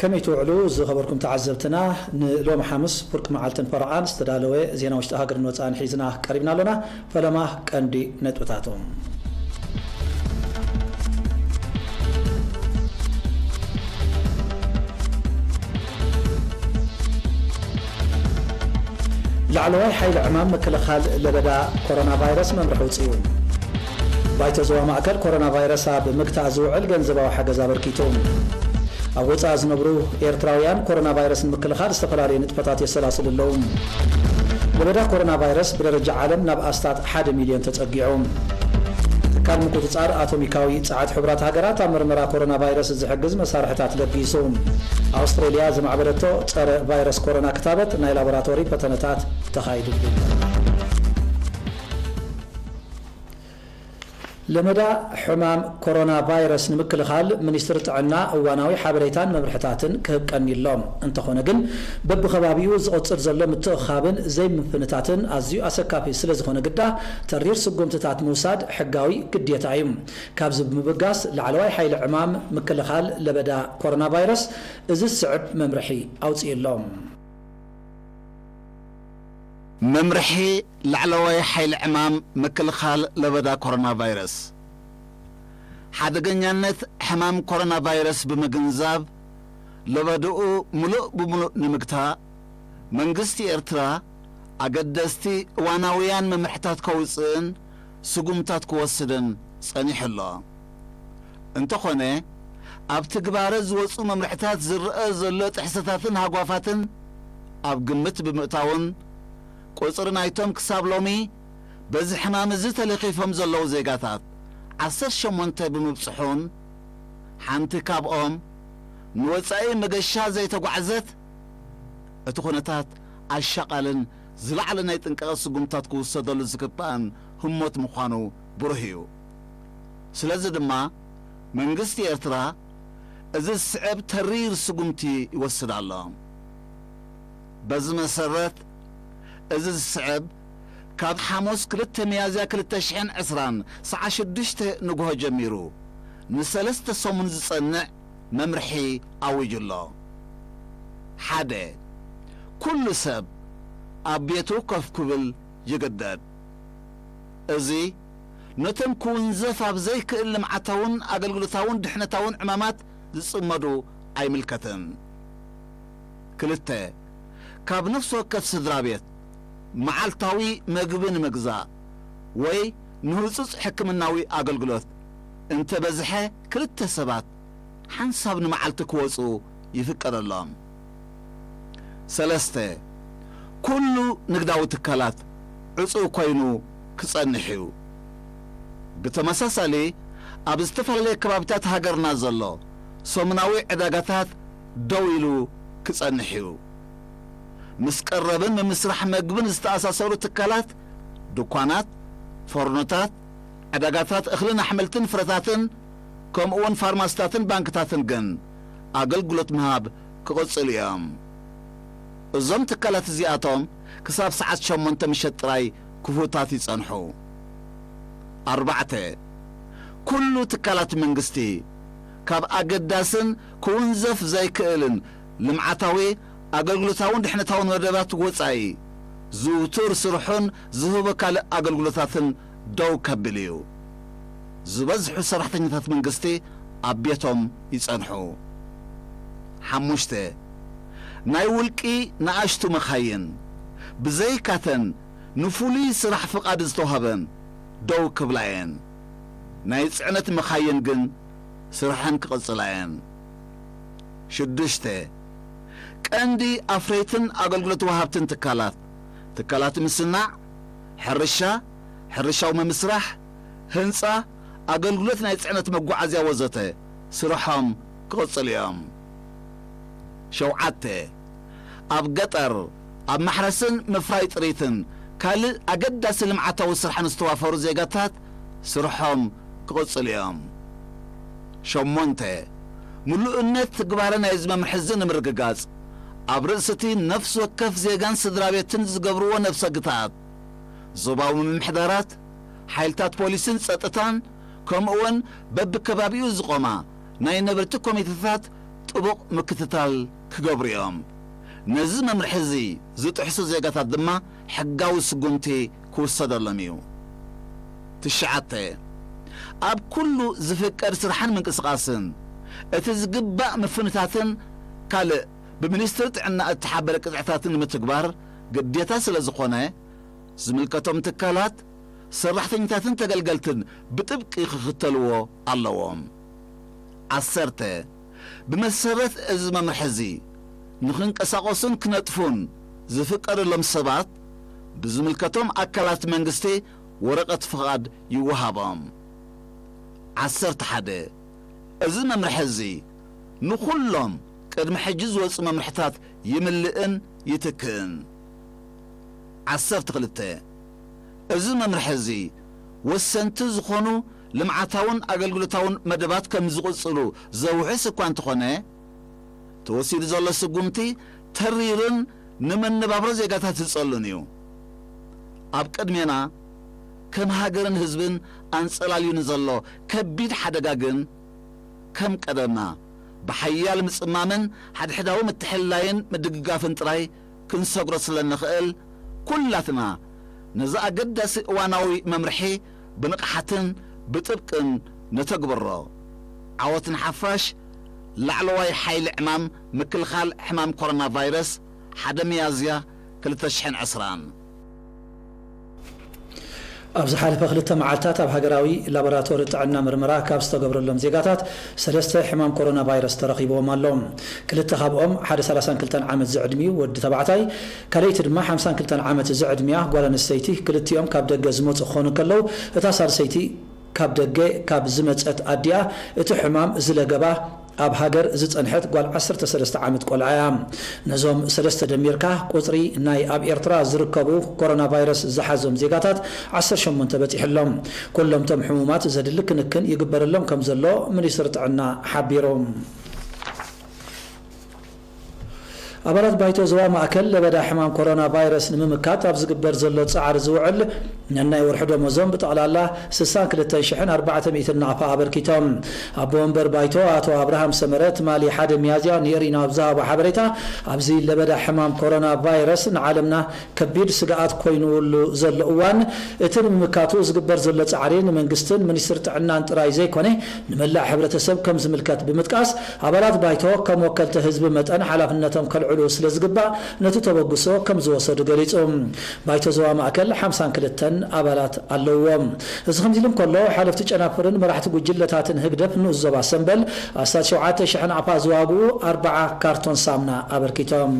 ከመይ ትውዕሉ ዝኸበርኩም ተዓዘብትና? ንሎሚ ሓሙስ ፍርቂ መዓልትን ፈረቓን ዝተዳለወ ዜና ውሽጢ ሃገርን ወጻእን ሒዝና ቀሪብና ኣሎና። ፈለማ ቀንዲ ነጥብታቶም። ላዕለዋይ ሓይሊ ዕማም ምክልኻል ለበዳ ኮሮና ቫይረስ መምርሒ ኣውጺኡ። ባይቶ ዞባ ማእከል ኮሮና ቫይረስ ኣብ ምግታእ ዝውዕል ገንዘባዊ ሓገዝ ኣበርኪቱ። ኣብ ወጻኢ ዝነብሩ ኤርትራውያን ኮሮና ቫይረስ ንምክልኻል ዝተፈላለዩ ንጥፈታት የሰላስሉ ኣለዉ። ለበዳ ኮሮና ቫይረስ ብደረጃ ዓለም ናብ ኣስታት ሓደ ሚልዮን ተጸጊዑ። ትካል ምቁጽጻር ኣቶሚካዊ ጸዓት ሕቡራት ሃገራት ኣብ መርመራ ኮሮና ቫይረስ ዝሕግዝ መሳርሕታት ለጊሱ። ኣውስትሬልያ ዝማዕበለቶ ጸረ ቫይረስ ኮሮና ክታበት ናይ ላቦራቶሪ ፈተነታት ተኻይዱሉ። ለመዳ ሕማም ኮሮና ቫይረስ ንምክልኻል፣ ሚኒስትሪ ጥዕና እዋናዊ ሓበሬታን መምርሕታትን ክህብ ቀንዩ ኣሎ። እንተኾነ ግን፣ በብኸባቢኡ ዝቕጽል ዘሎ ምትእኽኻብን ዘይምፍንታትን ኣዝዩ ኣሰካፊ ስለ ዝኾነ ግዳ፣ ተሪር ስጉምትታት ምውሳድ ሕጋዊ ግዴታ እዩ። ካብዚ ብምብጋስ፣ ላዕለዋይ ሓይሊ ዕማም ምክልኻል ለበዳ ኮሮና ቫይረስ እዚ ዝስዕብ መምርሒ ኣውጺኡ ኣሎ። መምርሒ ላዕለዋይ ሓይሊ ዕማም ምክልኻል ለበዳ ኮሮና ቫይረስ። ሓደገኛነት ሕማም ኮሮና ቫይረስ ብምግንዛብ፣ ለበድኡ ምሉእ ብምሉእ ንምግታእ፣ መንግስቲ ኤርትራ ኣገደስቲ እዋናውያን መምርሕታት ከውጽእን ስጉምታት ክወስድን ጸኒሑ ኣሎ። እንተኾነ፣ ኣብ ትግባረ ዝወጹ መምርሕታት ዝረኣ ዘሎ ጥሕሰታትን ሃጓፋትን ኣብ ግምት ብምእታውን፣ ቁጽሪ ናይቶም ክሳብ ሎሚ በዚ ሕማም እዚ ተለኺፎም ዘለዉ ዜጋታት ዓሰርተ ሸሞንተ ብምብጽሑን፣ ሓንቲ ካብኦም ንወጻኢ መገሻ ዘይተጓዕዘት፣ እቲ ኩነታት ኣሻቓልን ዝለዓለ ናይ ጥንቃቐ ስጉምታት ክውሰደሉ ዝግባእን ህሞት ምዃኑ ብሩህ እዩ። ስለዚ ድማ መንግስቲ ኤርትራ እዚ ዝስዕብ ተሪር ስጉምቲ ይወስድ ኣሎ። በዚ መሰረት እዚ ዝስዕብ ካብ ሓሙስ ክልተ ሚያዝያ ክልተ ሽሕን ዕስራን ሰዓት ሽዱሽተ ንግሆ ጀሚሩ ንሰለስተ ሰሙን ዝጸንዕ መምርሒ ኣዊጁ ኣሎ። ሓደ፣ ኩሉ ሰብ ኣብ ቤቱ ኮፍ ክብል ይግደድ። እዚ ነቶም ክውንዘፍ ኣብ ዘይክእል ልምዓታውን ኣገልግሎታውን ድሕነታውን ዕማማት ዝጽመዱ ኣይምልከትን። ክልተ፣ ካብ ነፍሲ ወከፍ ስድራ ቤት መዓልታዊ መግቢ ንምግዛእ ወይ ንህጹጽ ሕክምናዊ ኣገልግሎት እንተበዝሐ ክልተ ሰባት ሓንሳብ ንመዓልቲ ክወጹ ይፍቀደሎም። ሰለስተ፣ ኩሉ ንግዳዊ ትካላት ዕጹው ኮይኑ ክጸንሕ እዩ። ብተመሳሳሊ፣ ኣብ ዝተፈላለየ ከባቢታት ሃገርና ዘሎ ሰሙናዊ ዕዳጋታት ደው ኢሉ ክጸንሕ እዩ። ምስ ቀረብን ምምስራሕ መግብን ዝተኣሳሰሩ ትካላት፣ ድኳናት፣ ፎርኖታት፣ ዕዳጋታት እኽልን ኣሕምልትን ፍረታትን፣ ከምኡውን ፋርማሲታትን ባንክታትን ግን ኣገልግሎት ምሃብ ክቕጽሉ እዮም። እዞም ትካላት እዚኣቶም ክሳብ ሰዓት ሸሞንተ ምሸት ጥራይ ክፉታት ይጸንሑ። ኣርባዕተ፣ ኩሉ ትካላት መንግስቲ ካብ ኣገዳስን ክውንዘፍ ዘይክእልን ልምዓታዊ፣ ኣገልግሎታውን ድሕነታውን መደባት ወጻኢ፣ ዝውቱር ስርሑን ዝህቦ ካልእ ኣገልግሎታትን ደው ከብል እዩ። ዝበዝሑ ሰራሕተኛታት መንግስቲ ኣብ ቤቶም ይጸንሑ። ሓሙሽተ፣ ናይ ውልቂ ንኣሽቱ መኻይን፣ ብዘይካተን ንፍሉይ ስራሕ ፍቓድ ዝተዋህበን ደው ክብላ እየን። ናይ ጽዕነት መኻይን ግን ስርሐን ክቕጽላ እየን። ሽዱሽተ፣ ቀንዲ ኣፍረይትን ኣገልግሎት ወሃብትን ትካላት፣ ትካላት ምስናዕ፣ ሕርሻ፣ ሕርሻዊ ምምስራሕ፣ ህንጻ፣ ኣገልግሎት ናይ ጽዕነት መጓዓዝያ ወዘተ ስርሖም ክቕጽሉ እዮም። ሸውዓተ፣ ኣብ ገጠር፣ ኣብ ማሕረስን ምፍራይ ጥሪትን ካልእ ኣገዳሲ ልምዓታዊ ስራሕን ዝተዋፈሩ ዜጋታት ስርሖም ክቕጽሉ እዮም። ሸሞንተ፣ ምሉእነት ትግባረ ናይዚ መምርሒ እዚ ንምርግጋጽ፣ ኣብ ርእሲ እቲ ነፍሲ ወከፍ ዜጋን ስድራ ቤትን ዝገብርዎ ነብሰ ግትኣት፣ ዞባዊ ምምሕዳራት፣ ሓይልታት ፖሊስን ጸጥታን፣ ከምኡውን በብከባቢኡ ዝቖማ ናይ ነበርቲ ኮሚተታት ጥቡቕ ምክትታል ክገብሩ እዮም። ነዚ መምርሒ እዚ ዝጥሕሱ ዜጋታት ድማ ሕጋዊ ስጉምቲ ክውሰደሎም እዩ። ትሽዓተ፣ ኣብ ኩሉ ዝፍቀድ ስራሕን ምንቅስቓስን እቲ ዝግባእ ምፍንታትን ካልእ ብሚኒስትሪ ጥዕና እተሓበረ ቅጥዕታትን ንምትግባር ግዴታ ስለ ዝኾነ፣ ዝምልከቶም ትካላት፣ ሰራሕተኛታትን ተገልገልትን ብጥብቂ ክኽተልዎ ኣለዎም። ዓሰርተ፣ ብመሰረት እዚ መምርሒ እዚ፣ ንኽንቀሳቐሱን ክነጥፉን ዝፍቀደሎም ሰባት፣ ብዝምልከቶም ኣካላት መንግስቲ ወረቐት ፍቓድ ይወሃቦም። ዓሰርተ ሓደ፣ እዚ መምርሒ እዚ ንኹሎም ቅድሚ ሕጂ ዝወጹ መምርሕታት ይምልእን ይትክእን። ዓሰርተ ክልተ፣ እዚ መምርሒ እዚ ወሰንቲ ዝኾኑ ልምዓታውን ኣገልግሎታውን መደባት ከም ዝቕጽሉ ዘውሕስ እኳ እንተኾነ፣ ተወሲዱ ዘሎ ስጉምቲ ተሪርን ንመነባብሮ ዜጋታት ዝጸሉን እዩ። ኣብ ቅድሜና ከም ሃገርን ህዝብን ኣንጸላልዩ ንዘሎ ከቢድ ሓደጋ ግን፣ ከም ቀደምና ብሓያል ምጽማምን ሓድሕዳዊ ምትሕልላይን ምድግጋፍን ጥራይ ክንሰግሮ ስለ እንኽእል፣ ኩላትና ነዚ ኣገዳሲ እዋናዊ መምርሒ ብንቕሓትን ብጥብቅን ነተግብሮ። ዓወት ንሓፋሽ! ላዕለዋይ ሓይሊ ዕማም ምክልኻል ሕማም ኮሮና ቫይረስ፣ ሓደ ሚያዝያ ክልተ ሽሕን ዕስራን። ኣብ ዝሓለፈ ክልተ መዓልታት ኣብ ሃገራዊ ላቦራቶሪ ጥዕና ምርመራ ካብ ዝተገብረሎም ዜጋታት ሰለስተ ሕማም ኮሮና ቫይረስ ተረኺብዎም ኣሎ። ክልተ ካብኦም፣ ሓደ ሰላሳን ክልተን ዓመት ዝዕድሚኡ ወዲ ተባዕታይ፣ ካልኣይቲ ድማ ሓምሳን ክልተን ዓመት ዝዕድሚያ ጓል ኣንስተይቲ፣ ክልቲኦም ካብ ደገ ዝመጹ ክኾኑ እንከለዉ፣ እታ ሳልሰይቲ ካብ ደገ ካብ ዝመጸት ኣዲኣ እቲ ሕማም ዝለገባ ኣብ ሃገር ዝጸንሐት ጓል ዓሰርተ ሰለስተ ዓመት ቆልዓ እያ። ነዞም ሰለስተ ደሚርካ፣ ቁጽሪ ናይ ኣብ ኤርትራ ዝርከቡ ኮሮና ቫይረስ ዝሓዞም ዜጋታት ዓሰርተ ሸሞንተ በጺሑ ኣሎ። ኩሎም እቶም ሕሙማት ዘድሊ ክንክን ይግበረሎም ከም ዘሎ ሚኒስትሪ ጥዕና ሓቢሩ። ኣባላት ባይቶ ዞባ ማእከል ለበዳ ሕማም ኮሮና ቫይረስ ንምምካት ኣብ ዝግበር ዘሎ ጻዕሪ ዝውዕል ነናይ ወርሒ ደሞዞም ብጠቕላላ ስሳን ክልተን ሽሕን ኣርባዕተ ሚእትን ናቕፋ ኣበርኪቶም። ኣቦ ወንበር ባይቶ ኣቶ ኣብርሃም ሰመረ ትማሊ ሓደ ሚያዝያ ንኤሪና ኣብ ዝሃቦ ሓበሬታ፣ ኣብዚ ለበዳ ሕማም ኮሮና ቫይረስ ንዓለምና ከቢድ ስግኣት ኮይኑሉ ዘሎ እዋን፣ እቲ ንምምካቱ ዝግበር ዘሎ ጻዕሪ ንመንግስትን ሚኒስትሪ ጥዕናን ጥራይ ዘይኮነ፣ ንመላእ ሕብረተሰብ ከም ዝምልከት ብምጥቃስ፣ ኣባላት ባይቶ ከም ወከልቲ ህዝቢ መጠን ሓላፍነቶም ከልዕሉ ስለ ዝግባእ፣ ነቲ ተበግሶ ከም ዝወሰዱ ገሊጹ። ባይቶ ዞባ ማእከል ሓምሳን ክልተን ኣባላት ኣለውዎ። እዚ ከምዚ ኢሉ እንከሎ፣ ሓለፍቲ ጨናፍርን መራሕቲ ጉጅለታትን ህግደፍ ንኡስ ዞባ ሰምበል፣ ኣስታት ሸውዓተ ሽሕ ናቕፋ ዝዋግኡ ኣርብዓ ካርቶን ሳሙና ኣበርኪቶም።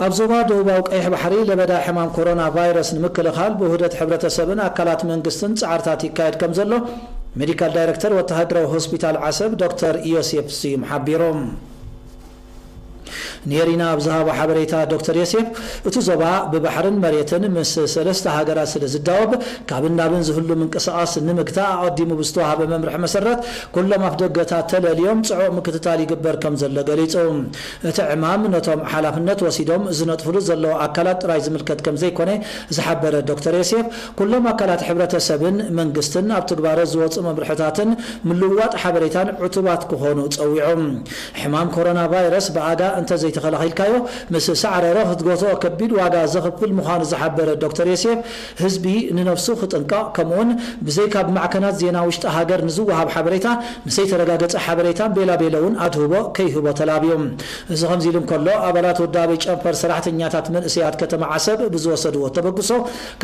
ኣብ ዞባ ደቡባዊ ቀይሕ ባሕሪ ለበዳ ሕማም ኮሮና ቫይረስ ንምክልኻል ብውህደት ሕብረተሰብን ኣካላት መንግስትን ጻዕርታት ይካየድ ከም ዘሎ ሜዲካል ዳይረክተር ወተሃደራዊ ሆስፒታል ዓሰብ ዶክተር ዮሴፍ ስዩም ሓቢሮም። ኔሪና ኣብ ዝሃቦ ሓበሬታ ዶክተር ዮሴፍ፣ እቲ ዞባ ብባሕርን መሬትን ምስ ሰለስተ ሃገራት ስለ ዝዳወብ፣ ካብን ናብን ዝህሉ ምንቅስቓስ ንምግታእ ኣቐዲሙ ብዝተዋሃበ መምርሒ መሰረት፣ ኩሎም ኣፍደገታት ተለልዮም ጽዑቕ ምክትታል ይግበር ከም ዘሎ ገሊጹ። እቲ ዕማም ነቶም ሓላፍነት ወሲዶም ዝነጥፍሉ ዘለዉ ኣካላት ጥራይ ዝምልከት ከም ዘይኮነ ዝሓበረ ዶክተር ዮሴፍ፣ ኩሎም ኣካላት ሕብረተሰብን መንግስትን ኣብ ትግባረ ዝወጹ መምርሕታትን ምልውዋጥ ሓበሬታን ዕቱባት ክኾኑ ጸዊዑ። ሕማም ኮሮና ቫይረስ ብኣጋ እንተዘይተኸላኺልካዮ፣ ምስ ሳዕረረ ክትገትኦ ከቢድ ዋጋ ዘኽፍል ምዃኑ ዝሓበረ ዶክተር ዮሴፍ፣ ህዝቢ ንነብሱ ክጥንቀቕ፣ ከምኡውን ብዘይካ ብማዕከናት ዜና ውሽጢ ሃገር ንዝወሃብ ሓበሬታ፣ ንዘይተረጋገጸ ሓበሬታን ቤላቤለ እውን ኣድህቦ ከይህቦ ተላብዩ። እዚ ከምዚ ኢሉ እንከሎ፣ ኣባላት ውዳበ ጨንፈር ሰራሕተኛታት መንእሰያት ከተማ ዓሰብ ብዝወሰድዎ ተበግሶ፣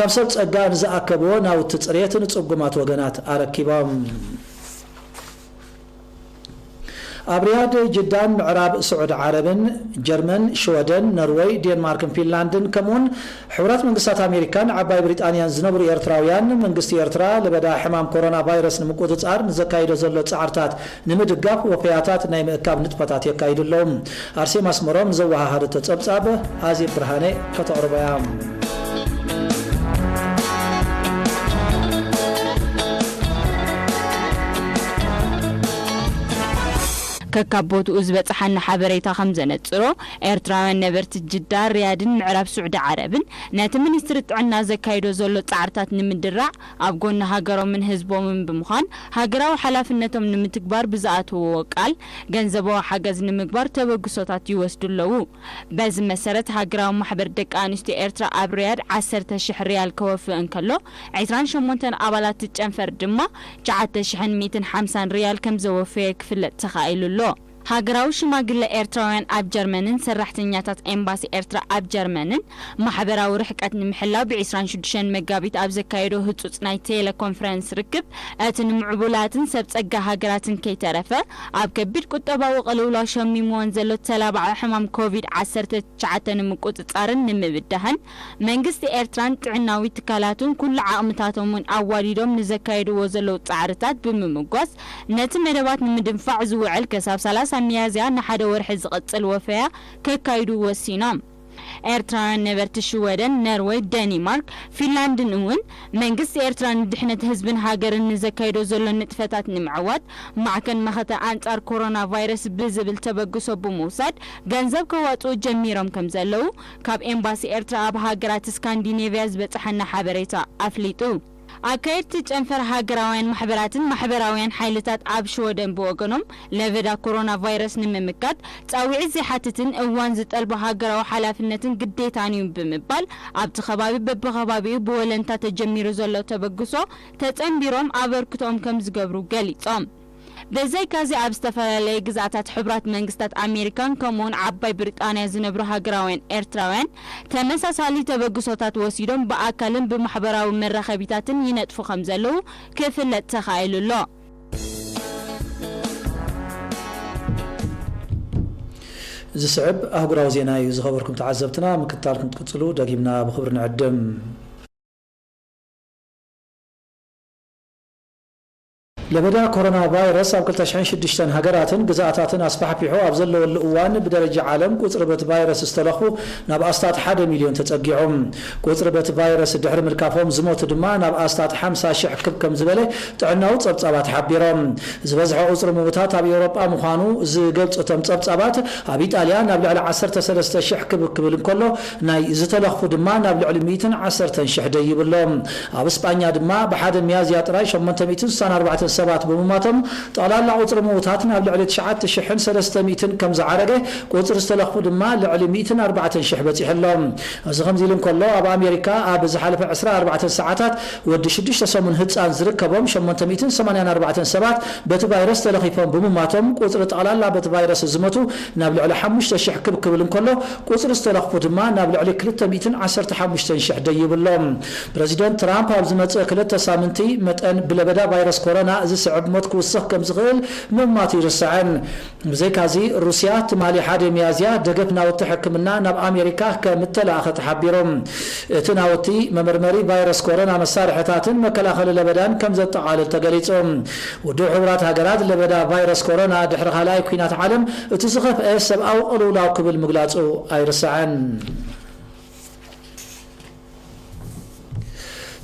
ካብ ሰብ ጸጋ ንዝኣከብዎ ናውቲ ጽሬት ንጽጉማት ወገናት ኣረኪቦም። ኣብ ሪያድ፣ ጅዳን ምዕራብ ስዑድ ዓረብን፣ ጀርመን፣ ሽወደን፣ ኖርወይ፣ ዴንማርክን ፊንላንድን፣ ከምኡውን ሕቡራት መንግስታት ኣሜሪካን ዓባይ ብሪጣንያን ዝነብሩ ኤርትራውያን፣ መንግስቲ ኤርትራ ለበዳ ሕማም ኮሮና ቫይረስ ንምቁጽጻር ንዘካይዶ ዘሎ ጻዕርታት ንምድጋፍ ወፈያታት ናይ ምእካብ ንጥፈታት የካይዱ ኣለዉ። ኣርሴማ ኣስመሮም ንዘወሃሃደቶ ጸብጻብ ኣዜብ ብርሃነ ከተቕርቦ እያ። ከካብ ቦትኡ ዝበጽሓና ሓበሬታ ከም ዘነጽሮ፣ ኤርትራውያን ነበርቲ ጅዳ፣ ሪያድን ምዕራብ ስዑዲ ዓረብን ነቲ ሚኒስትሪ ጥዕና ዘካይዶ ዘሎ ጻዕርታት ንምድራዕ ኣብ ጎኒ ሃገሮምን ህዝቦምን ብምዃን ሃገራዊ ሓላፍነቶም ንምትግባር ብዝኣተውዎ ቃል ገንዘባዊ ሓገዝ ንምግባር ተበግሶታት ይወስዱ ኣለዉ። በዚ መሰረት ሃገራዊ ማሕበር ደቂ ኣንስትዮ ኤርትራ ኣብ ሪያድ ዓሰርተ ሽሕ ሪያል ከወፍእ እንከሎ፣ ዕስራን ሸሞንተን ኣባላት ጨንፈር ድማ ትሽዓተ ሽሕን ሚእትን ሓምሳን ሪያል ከም ዘወፈየ ክፍለጥ ተኻኢሉ ኣሎ። ሃገራዊ ሽማግለ ኤርትራውያን ኣብ ጀርመንን ሰራሕተኛታት ኤምባሲ ኤርትራ ኣብ ጀርመንን ማሕበራዊ ርሕቀት ንምሕላው ብ ዕስራን ሽዱሽተን መጋቢት ኣብ ዘካየዶ ህጹጽ ናይ ቴሌኮንፈረንስ ርክብ፣ እቲ ንምዕቡላትን ሰብ ጸጋ ሃገራትን ከይተረፈ ኣብ ከቢድ ቁጠባዊ ቅልውላው ሸሚምወን ዘሎ ተላባዒ ሕማም ኮቪድ ዓሰርተ ትሽዓተ ንምቁጽጻርን ንምብዳህን መንግስቲ ኤርትራን ጥዕናዊ ትካላቱን ኩሉ ዓቕምታቶምን ኣዋዲዶም ንዘካየድዎ ዘለዉ ጻዕርታት ብምምጓስ፣ ነቲ መደባት ንምድንፋዕ ዝውዕል ክሳብ ሰላሳ ሚያዝያ ንሓደ ወርሒ ዝቕጽል ወፈያ ከካይዱ ወሲኖም። ኤርትራውያን ነበርቲ ሽወደን፣ ነርወይ፣ ደኒማርክ፣ ፊንላንድን እውን መንግስቲ ኤርትራ ንድሕነት ህዝብን ሃገርን ንዘካይዶ ዘሎ ንጥፈታት ንምዕዋት ማዕከን መኸተ ኣንጻር ኮሮና ቫይረስ ብዝብል ተበግሶ ብምውሳድ ገንዘብ ከዋጽኡ ጀሚሮም ከም ዘለዉ ካብ ኤምባሲ ኤርትራ ኣብ ሃገራት ስካንዲኔቭያ ዝበጽሐና ሓበሬታ ኣፍሊጡ። ኣካየድቲ ጨንፈር ሃገራውያን ማሕበራትን ማሕበራውያን ሓይልታት ኣብ ሽወደን ብወገኖም፣ ለበዳ ኮሮና ቫይረስ ንምምካት ጻውዒት ዘይሓትትን እዋን ዝጠልቦ ሃገራዊ ሓላፍነትን ግዴታን እዩ ብምባል፣ ኣብቲ ከባቢ በብኸባቢኡ ብወለንታ ተጀሚሩ ዘሎ ተበግሶ ተጸንቢሮም ኣበርክቶኦም ከም ዝገብሩ ገሊጾም። ብዘይካዚ ኣብ ዝተፈላለየ ግዝኣታት ሕቡራት መንግስታት ኣሜሪካን ከምኡውን ዓባይ ብሪጣንያ ዝነብሩ ሃገራውያን ኤርትራውያን ተመሳሳሊ ተበግሶታት ወሲዶም ብኣካልን ብማሕበራዊ መራኸቢታትን ይነጥፉ ከም ዘለዉ ክፍለጥ ተኻኢሉ ኣሎ። ዝስዕብ ኣህጉራዊ ዜና እዩ። ዝኸበርኩም ተዓዘብትና፣ ምክትታል ክትቅጽሉ ደጊምና ብኽብሪ ንዕድም። ለበዳ ኮሮና ቫይረስ ኣብ ክልተ ሽሕን ሽዱሽተን ሃገራትን ግዝኣታትን ኣስፋሕፊሑ ኣብ ዘለወሉ እዋን፣ ብደረጃ ዓለም ቁጽሪ በቲ ቫይረስ ዝተለኽፉ ናብ ኣስታት ሓደ ሚልዮን ተጸጊዑ። ቁጽሪ በቲ ቫይረስ ድሕሪ ምልካፎም ዝሞቱ ድማ ናብ ኣስታት ሓምሳ ሽሕ ክብ ከም ዝበለ ጥዕናዊ ጸብጻባት ሓቢሮም። ዝበዝሐ ቁጽሪ ምዉታት ኣብ ኤውሮጳ ምዃኑ ዝገልጹ እቶም ጸብጻባት፣ ኣብ ኢጣልያ ናብ ልዕሊ ዓሰርተ ሰለስተ ሽሕ ክብ ክብል እንከሎ፣ ናይ ዝተለኽፉ ድማ ናብ ልዕሊ ሚእትን ዓሰርተን ሽሕ ደይቡ ኣሎ። ኣብ እስጳኛ ድማ ብሓደ ሚያዝያ ጥራይ ሸሞንተ ሚእትን ስሳን ኣርባዕተን ሰባት ብምማቶም፣ ጠቕላላ ቁጽሪ ምዉታት ናብ ልዕሊ ትሽዓተ ሽሕን ሰለስተ ሚእትን ከም ዝዓረገ፣ ቁጽሪ ዝተለኽፉ ድማ ልዕሊ ሚእትን ኣርባዕተን ሽሕ በጺሑ ኣሎ። እዚ ከምዚ ኢሉ እንከሎ፣ ኣብ ኣሜሪካ ኣብ ዝሓለፈ ዕስራን ኣርባዕተን ሰዓታት ወዲ ሽዱሽተ ሰሙን ህጻን ዝርከቦም ሸሞንተ ሚእትን ሰማንያን ኣርባዕተን ሰባት በቲ ቫይረስ ተለኺፎም ብምማቶም፣ ቁጽሪ ጠቕላላ በቲ ቫይረስ ዝሞቱ ናብ ልዕሊ ሓሙሽተ ሽሕ ክብ ክብል እንከሎ፣ ቁጽሪ ዝተለኽፉ ድማ ናብ ልዕሊ ክልተ ሚእትን ዓሰርተ ሓሙሽተን ሽሕ ደይቡ ኣሎ። ፕረዚደንት ትራምፕ ኣብ ዝመጽእ ክልተ ሳምንቲ መጠን ብለበዳ ቫይረስ ኮሮና ዝስዕብ ሞት ክውስኽ ከም ዝኽእል ምእማቱ ይርስዕን። ብዘይካዚ፣ ሩስያ ትማሊ ሓደ ሚያዝያ ደገፍ ናውቲ ሕክምና ናብ ኣሜሪካ ከም እተላእኸ ተሓቢሩ። እቲ ናውቲ መመርመሪ ቫይረስ ኮሮና መሳርሕታትን መከላኸሊ ለበዳን ከም ዘጠቓልል ተገሊጹ። ውድብ ሕቡራት ሃገራት ለበዳ ቫይረስ ኮሮና ድሕሪ ካልኣይ ኲናት ዓለም እቲ ዝኸፍአ ሰብኣዊ ቅልውላው ክብል ምግላጹ ኣይርሳዕን።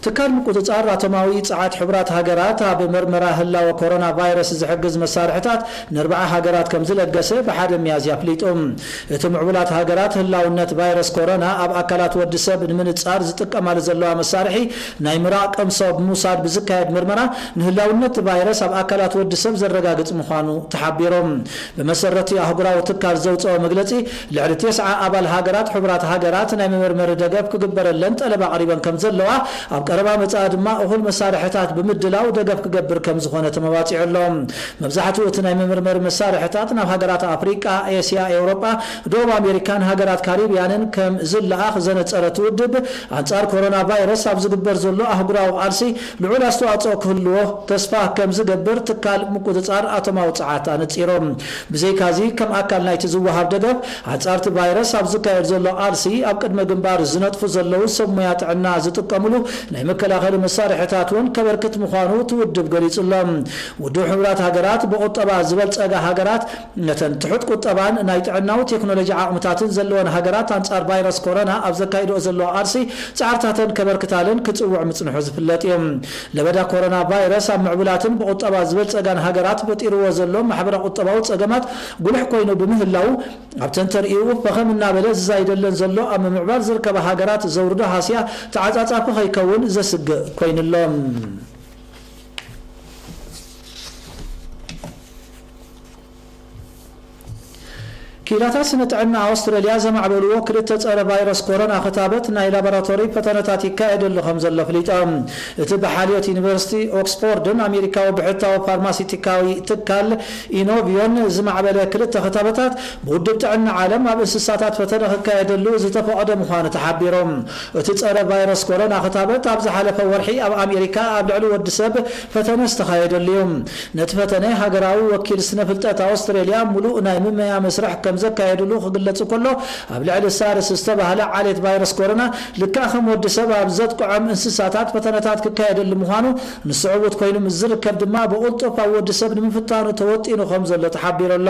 ትካል ምቁጽጻር ኣቶማዊ ጸዓት ሕቡራት ሃገራት ኣብ መርመራ ህላወ ኮሮና ቫይረስ ዝሕግዝ መሳርሕታት ንኣርብዓ ሃገራት ከም ዝለገሰ ብሓደ ሚያዝያ ኣፍሊጡ። እቲ ምዕቡላት ሃገራት ህላውነት ቫይረስ ኮሮና ኣብ ኣካላት ወዲ ሰብ ንምንጻር ዝጥቀማሉ ዘለዋ መሳርሒ ናይ ምራቕ ቅምሶ ብምውሳድ ብዝካየድ ምርመራ ንህላውነት ቫይረስ ኣብ ኣካላት ወዲ ሰብ ዘረጋግጽ ምዃኑ ተሓቢሩ። ብመሰረት ኣህጉራዊ ትካል ዘውጽኦ መግለጺ፣ ልዕሊ ተስዓ ኣባል ሃገራት ሕቡራት ሃገራት ናይ መመርመሪ ደገፍ ክግበረለን ጠለብ ኣቕሪበን ከም ዘለዋ፣ ኣብ ቀረባ መጻኢ ድማ እኹል መሳርሕታት ብምድላው ደገፍ ክገብር ከም ዝኾነ ተመባጺዑ ኣሎ። መብዛሕትኡ እቲ ናይ መመርመሪ መሳርሕታት ናብ ሃገራት ኣፍሪቃ፣ ኤስያ፣ ኤውሮጳ፣ ደቡብ ኣሜሪካን ሃገራት ካሪብያንን ከም ዝለኣኽ ዘነጸረ እቲ ውድብ፣ ኣንጻር ኮሮና ቫይረስ ኣብ ዝግበር ዘሎ ኣህጉራዊ ቃልሲ ልዑል ኣስተዋጽኦ ክህልዎ ተስፋ ከም ዝገብር ትካል ምቁጽጻር ኣቶማዊ ጸዓት ኣነጺሩ። ብዘይካዚ፣ ከም ኣካል ናይቲ ዝወሃብ ደገፍ፣ ኣንጻር እቲ ቫይረስ ኣብ ዝካየድ ዘሎ ቃልሲ ኣብ ቅድመ ግንባር ዝነጥፉ ዘለዉ ሰብ ሞያ ጥዕና ዝጥቀምሉ ናይ መከላኸሊ መሳርሕታት እውን ከበርክት ምዃኑ እቲ ውድብ ገሊጹ ኣሎ። ውድብ ሕቡራት ሃገራት ብቁጠባ ዝበልጸጋ ሃገራት ነተን ትሑት ቁጠባን ናይ ጥዕናዊ ቴክኖሎጂ ዓቕምታትን ዘለወን ሃገራት ኣንጻር ቫይረስ ኮሮና ኣብ ዘካይድኦ ዘለዋ ቃልሲ ጻዕርታተን ከበርክታለን ክጽውዕ ምጽንሑ ዝፍለጥ እዩ። ለበዳ ኮሮና ቫይረስ ኣብ ምዕቡላትን ብቁጠባ ዝበልጸጋን ሃገራት ፈጢርዎ ዘሎ ማሕበረ ቁጠባዊ ጸገማት ጉልሕ ኮይኑ ብምህላው ኣብተን ተርእዩ ፈኸም እናበለ ዝዛይደለን ዘሎ ኣብ ምምዕባል ዝርከባ ሃገራት ዘውርዶ ሃስያ ተዓጻጻፊ ከይከውን ዘስግእ ኮይኑሎ። ክኢላታት ስነ ጥዕና ኣውስትራልያ ዘማዕበልዎ ክልተ ጸረ ቫይረስ ኮሮና ክታበት ናይ ላቦራቶሪ ፈተነታት ይካየደሉ ከም ዘሎ ኣፍሊጦም። እቲ ብሓልዮት ዩኒቨርሲቲ ኦክስፎርድን ኣሜሪካዊ ብሕታዊ ፋርማሲቲካዊ ትካል ኢኖቪዮን ዝማዕበለ ክልተ ክታበታት ብውድብ ጥዕና ዓለም ኣብ እንስሳታት ፈተነ ክካየደሉ ዝተፈቐደ ምዃኑ ተሓቢሩ። እቲ ጸረ ቫይረስ ኮሮና ክታበት ኣብ ዝሓለፈ ወርሒ ኣብ ኣሜሪካ ኣብ ልዕሊ ወዲ ሰብ ፈተነ ዝተኻየደሉ እዩ። ነቲ ፈተነ ሃገራዊ ወኪል ስነ ፍልጠት ኣውስትሬልያ ምሉእ ናይ ምመያ መስርሕ ከም ዘካየድሉ ክግለጽ ከሎ፣ ኣብ ልዕሊ ሳርስ ዝተባህለ ዓሌት ቫይረስ ኮሮና ልክዕ ከም ወዲ ሰብ ኣብ ዘጥቅዖም እንስሳታት ፈተነታት ክካየደሉ ምዃኑ፣ ንሱ ዕዉት ኮይኑ ምስ ዝርከብ ድማ ብቕልጡፍ ኣብ ወዲ ሰብ ንምፍታኑ ተወጢኑ ከም ዘሎ ተሓቢሩ ኣሎ።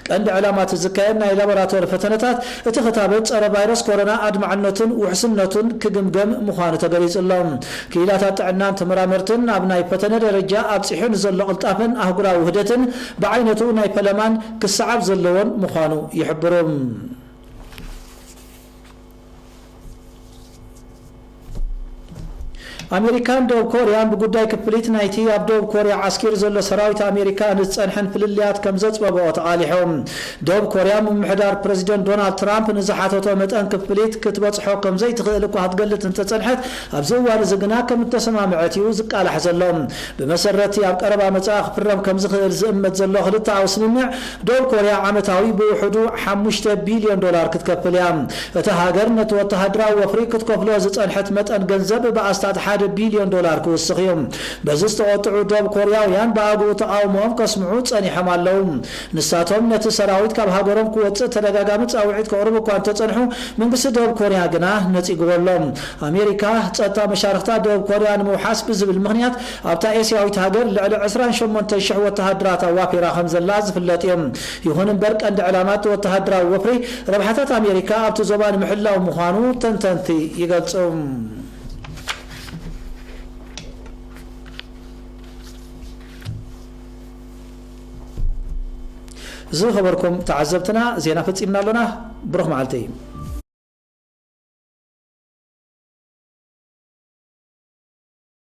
ቀንዲ ዕላማ እቲ ዝካየድ ናይ ላቦራቶሪ ፈተነታት እቲ ክታበት ጸረ ቫይረስ ኮሮና ኣድማዕነቱን ውሕስነቱን ክግምገም ምዃኑ ተገሊጹ ኣሎ። ክኢላታት ጥዕናን ተመራመርትን ኣብ ናይ ፈተነ ደረጃ ኣብጺሑ ንዘሎ ቅልጣፈን ኣህጉራዊ ውህደትን ብዓይነቱ ናይ ፈለማን ክሰዓብ ዘለዎን ምዃኑ ይሕብሩ። ኣሜሪካን ደቡብ ኮርያን ብጉዳይ ክፍሊት ናይቲ ኣብ ደቡብ ኮርያ ዓስኪሩ ዘሎ ሰራዊት ኣሜሪካ ንዝጸንሐን ፍልልያት ከም ዘጽበብኦ ተቓሊሖም። ደቡብ ኮርያ ምምሕዳር ፕረዚደንት ዶናልድ ትራምፕ ንዝሓተቶ መጠን ክፍሊት ክትበጽሖ ከም ዘይትኽእል እኳ ክትገልጽ እንተጸንሐት፣ ኣብዚ እዋን እዚ ግና ከም እተሰማምዐት እዩ ዝቃላሕ ዘሎ። ብመሰረቲ ኣብ ቀረባ መጻኢ ክፍረም ከም ዝኽእል ዝእመት ዘሎ ክልተኣዊ ስምምዕ፣ ደቡብ ኮርያ ዓመታዊ ብውሕዱ ሓሙሽተ ቢልዮን ዶላር ክትከፍል እያ። እታ ሃገር ነቲ ወተሃደራዊ ወፍሪ ክትከፍሎ ዝጸንሐት መጠን ገንዘብ ብኣስታት ሓደ ቢልዮን ዶላር ክውስኽ እዩ። በዚ ዝተቖጥዑ ደቡብ ኮርያውያን ብኣግኡ ተቓውሞኦም ከስምዑ ጸኒሖም ኣለዉ። ንሳቶም ነቲ ሰራዊት ካብ ሃገሮም ክወጽእ ተደጋጋሚ ጻውዒት ከቕርቡ እኳ እንተጸንሑ፣ መንግስቲ ደቡብ ኮርያ ግና ነጺግዎ ኣሎ። ኣሜሪካ ጸጥታ መሻርኽታ ደቡብ ኮርያ ንምውሓስ ብዝብል ምኽንያት ኣብታ ኤስያዊት ሃገር ልዕሊ ዕስራን ሸሞንተን ሽሕ ወተሃደራት ኣዋፊራ ከም ዘላ ዝፍለጥ እዩ። ይኹን እምበር ቀንዲ ዕላማ እቲ ወተሃደራዊ ወፍሪ ረብሓታት ኣሜሪካ ኣብቲ ዞባ ንምሕላው ምዃኑ ተንተንቲ ይገልጹ። ዝኸበርኩም ተዓዘብትና ዜና ፈጺምና ኣሎና። ብሩኽ መዓልቲ።